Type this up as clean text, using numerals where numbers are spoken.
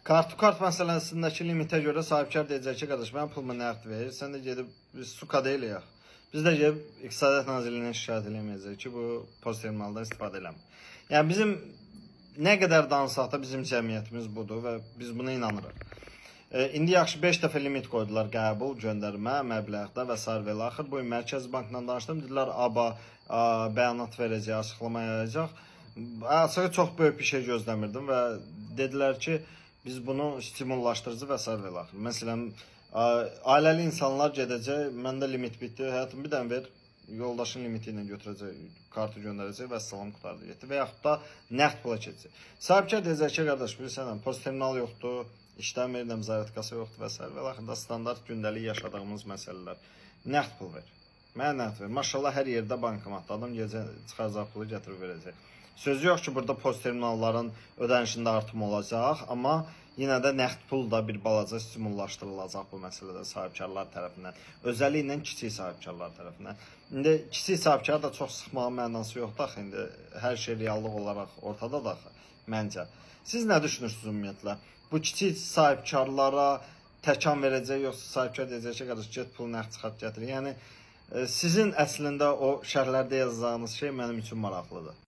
Kart-to-kart məsələsindəki limitə görə sahibkar deyəcək ki, qardaş, mənim pulumu nəqd ver, sən də gedib biz suka deyilik. Biz də gedib İqtisadiyyat Nazirliyinə şikayət eləməyəcək ki, bu post terminaldan istifadə eləmir. Yəni bizim nə qədər danışsaq da bizim cəmiyyətimiz budur və biz buna inanırıq. İndi yaxşı 5 dəfə limit qoydular qəbul, göndərmə, məbləğdə və sair və ilaxır. Bu gün Mərkəzi Bankla danışdım. Dedilər ABA bəyanat verəcək, açıqlama yayacaq. Açığı çox böyük bir şey gözləmirdim və dedilər ki, biz bunu stimullaşdırıcı və sair və ilaxır. Məsələn, ailəli insanlar gedəcək, məndə limit bitdi, həyatım bir dənə ver, yoldaşın limiti ilə götürəcək, kartı göndərəcək və salam qurtardı getdi və yaxud da nəqd pula keçəcək. Sahibkar deyəcək ki, qardaş, bilirsən, post terminal yoxdur, işləmir, nə zaryadkası yoxdur və sair və ilaxır da standart gündəlik yaşadığımız məsələlər. Nəqd pul ver. Mənə nəqd ver. Maşallah hər yerdə bankomatda adam gecə çıxaracaq pulu gətirib verəcək. Sözü yox ki, burada post terminalların ödənişində artım olacaq, amma yenə də nəqd pul da bir balaca stimullaşdırılacaq bu məsələdə sahibkarlar tərəfindən. Özəlliklə kiçik sahibkarlar tərəfindən. İndi kiçik sahibkar da çox sıxmağın mənası yoxdur axı indi hər şey reallıq olaraq ortadadır axı məncə. Siz nə düşünürsünüz ümumiyyətlə? Bu kiçik sahibkarlara təkan verəcək yoxsa sahibkar deyəcək ki, qardaş get pulu nəqd çıxart gətir. Yəni sizin əslində o şərhlərdə yazacağınız şey mənim üçün maraqlıdır.